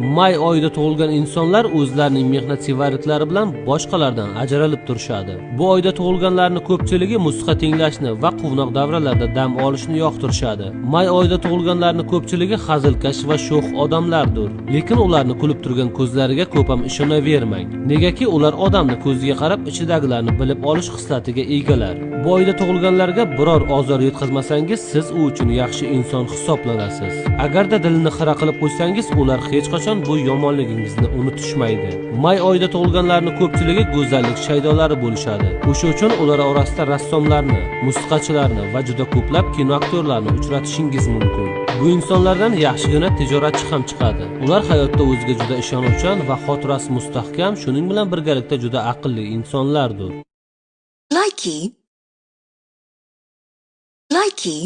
May oyida tug'ilgan insonlar o'zlarining mehnatsevarliklari bilan boshqalardan ajralib turishadi. Bu oyda tug'ilganlarning ko'pchiligi musiqa tinglashni va quvnoq davralarda dam olishni yoqtirishadi. May oyida tug'ilganlarning ko'pchiligi hazilkash va sho'x odamlardir. Lekin ularni kulib turgan ko'zlariga ko'p ham ishonavermang. Negaki ular odamni ko'ziga qarab ichidagilarni bilib olish xislatiga egalar. Bu oyda tug'ilganlarga biror ozor yetkazmasangiz, siz u uchun yaxshi inson hisoblanasiz. Agarda dilini xira qilib qo'ysangiz, ular hech qachon bu yomonligingizni unutishmaydi. May oyida tug'ilganlarning ko'pchiligi go'zallik shaydolari bo'lishadi. O'sha uchun ular orasida rassomlarni, musiqachilarni va juda ko'plab kino aktyorlarini uchratishingiz mumkin. Bu insonlardan yaxshigina tijoratchi ham chiqadi. Ular hayotda o'ziga juda ishonuvchan va xotirasi mustahkam, shuning bilan birgalikda juda aqlli insonlardir. Likey. Likey.